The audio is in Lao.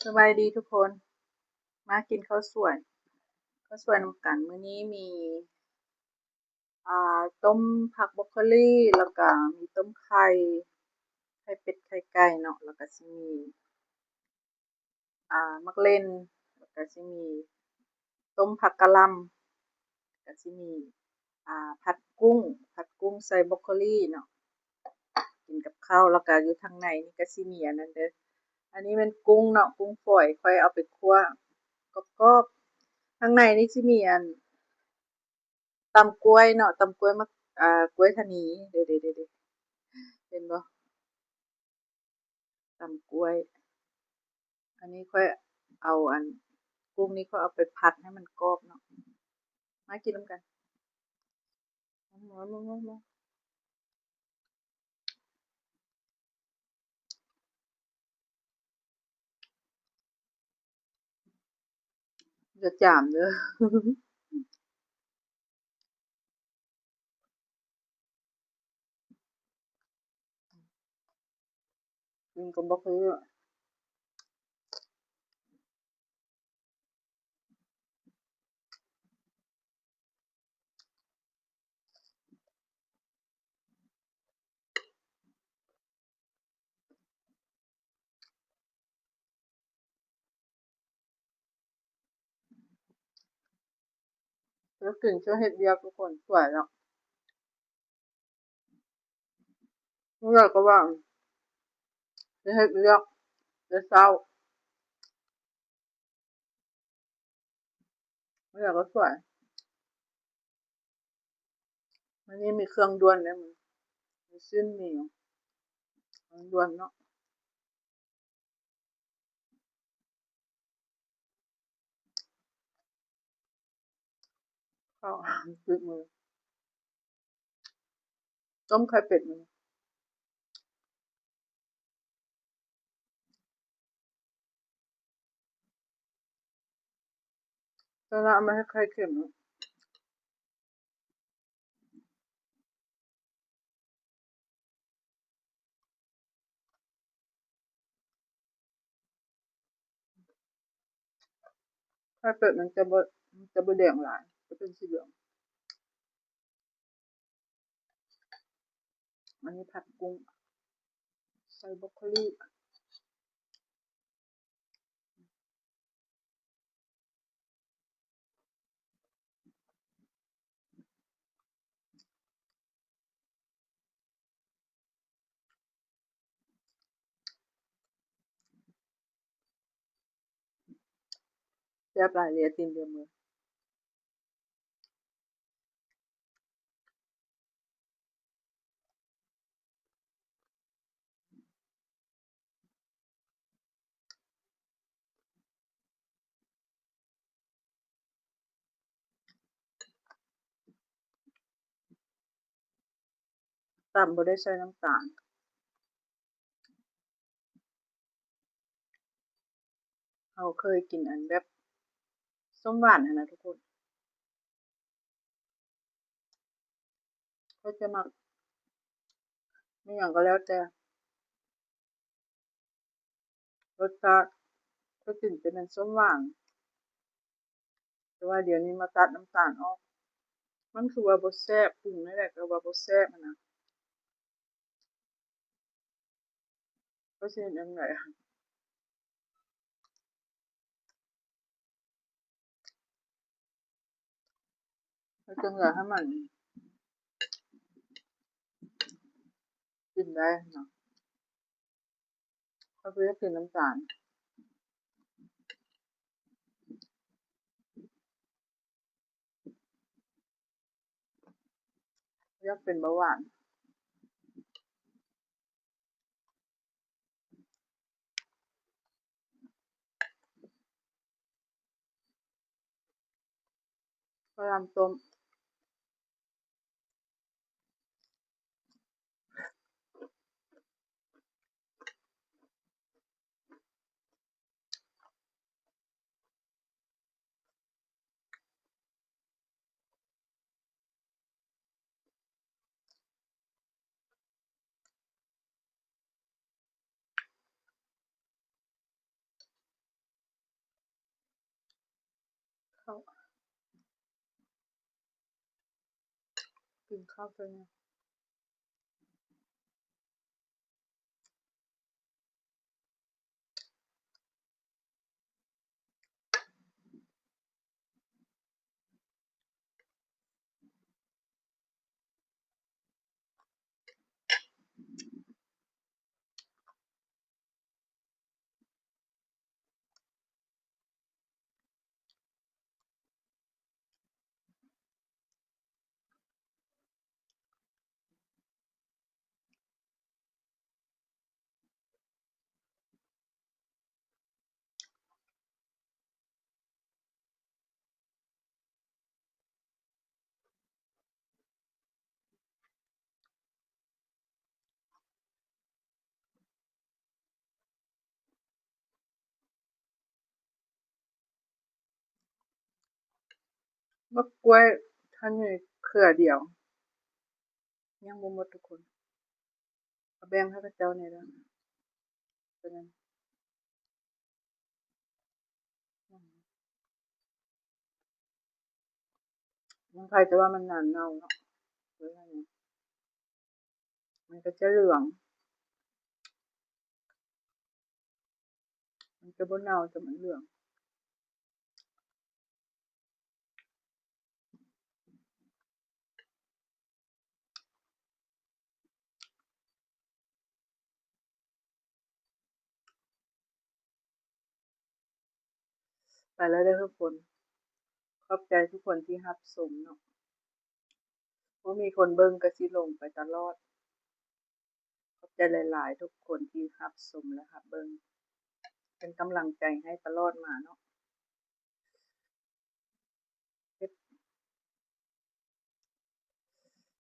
ສະບາຍດີທຸກຄົນ ມາກິນເຂົ້າສວຍ ເຂົ້າສວຍນຳກັນ. ມື້ນີ້ມີ ອ່າ ຕົ້ມຜັກບຣອກໂຄລີ ແລ້ວກະມີຕົ້ມໄຂ່ ໄຂ່ເປັດ ໄຂ່ໄກ່ເນາະ ແລ້ວກະຊິມີ ອ່າ ໝາກເລັ່ນ ແລ້ວກະຊິມີຕົ້ມຜັກກະຫຼ່ຳ ກະຊິມີ ອ່າ ຜັດກຸ້ງ ຜັດກຸ້ງໃສ່ບຣອກໂຄລີເນາະ ກິນກັບເຂົ້າ. ແລ້ວກະຢູ່ທາງໃນນີ້ກະຊິມີອັນນັ້ນເດີ ອັນນີ້ແມ່ນກຸ້ງເນາະ ກຸ້ງຝອຍ ຂ້ອຍເອົາໄປຂົ້ວກອບໆ. ທາງໃນນີ້ຊິມີອັນ ຕຳກ້ວຍເນາະ ຕຳກ້ວຍໝາກ ເອີ ກ້ວຍທະນີ ເດ້ໆໆ ເຫັນບໍ່ ຕຳກ້ວຍ. ອັນນີ້ຂ້ອຍເອົາອັນ ກຸ້ງນີ້ຂ້ອຍເອົາໄປຜັດໃຫ້ມັນກອບເນາະ. ມາກິນນຳກັນ. ຢ່າຈາມເດີ ກິນກັບບັກເຫຼືອ. ແລ້ວກິນຊ່ວງເຮັດວຽກທຸກຄົນ ສວຍເນາະ. ເມື່ອຍກໍວ່າ ໄດ້ເຮັດວຽກແຕ່ເຊົ້າ ເມື່ອຍກໍສວຍ. ມື້ນີ້ມີເຄື່ອງດ່ວນເດ້ ມື້ຊີ້ນມີ ເຄື່ອງດ່ວນເນາະ. ເຂົ້າ ຕິດມື ຕົ້ມໄຂ່ເປັດມື້ນີ້. ຕອນນັ້ນເອົາມາເຮັດໄຂ່ເຄັມເນາະ. ໄຂ່ເປັດມັນຈະບໍ່ ມັນຈະບໍ່ແດງຫຼາຍ ຈະເປັນສີເຫຼືອງ. ອັນນີ້ຜັດກຸ້ງ ໃສ່ບຣອກໂຄລີ. ແຊບຫຼາຍເລີຍ ຕີນເດືອມື. ຕຳບໍ່ໄດ້ໃສ່ນ້ຳຕານ. ເຮົາເຄີຍກິນອັນແບບສົ້ມຫວານຫັ້ນນະທຸກຄົນ. ຂ້ອຍຈະມັກອີ່ຫຍັງກໍແລ້ວແຕ່ ລົດຊາດ ຂ້ອຍກິນແຕ່ແມ່ນສົ້ມຫວານ ແຕ່ວ່າດຽວນີ້ມາຕັດນ້ຳຕານອອກ ມັນຄືວ່າບໍ່ແຊບ ປຸງແນວໃດກໍວ່າບໍ່ແຊບຫັ້ນນະ. ເປີເຊັນອັນໃດ ເຮັດຈັ່ງໃດໃຫ້ມັນກິນໄດ້ເນາະ. ເຮົາກໍຢາກກິນນ້ຳຕານ ຢາກເປັນເບົາຫວານ. ກະຫຼ່ຳຕົ້ມ. າວ ກິນເຂົ້າຊະແດ່. ໝາກກ້ວຍທັນຢູ່ເຄືອດຽວ ຍັງບໍ່ໝົດທຸກຄົນ. ເອົາແບ່ງໃຫ້ເຂົາເຈົ້າແດ່ເດີ ເປັນຫຍັງ? ມັນໄຄ ແຕ່ວ່າມັນໜາເນົ່າເນາະ ມັນກໍຈະເຫຼືອງ ມັນຈະບໍ່ເນົ່າ ແຕ່ມັນເຫຼືອງ. ໄປແລ້ວເດີທຸກຄົນ ຂອບໃຈທຸກຄົນທີ່ຮັບຊົມເນາະ ບໍ່ມີຄົນເບິ່ງກໍຊິຫຼົງໄປຕະຫຼອດ. ຂອບໃຈຫຼາຍໆ ທຸກຄົນທີ່ຮັບຊົມ ແລະ ຮັບເບິ່ງ ເປັນກຳລັງໃຈໃຫ້ຕະຫຼອດມາເນາະ.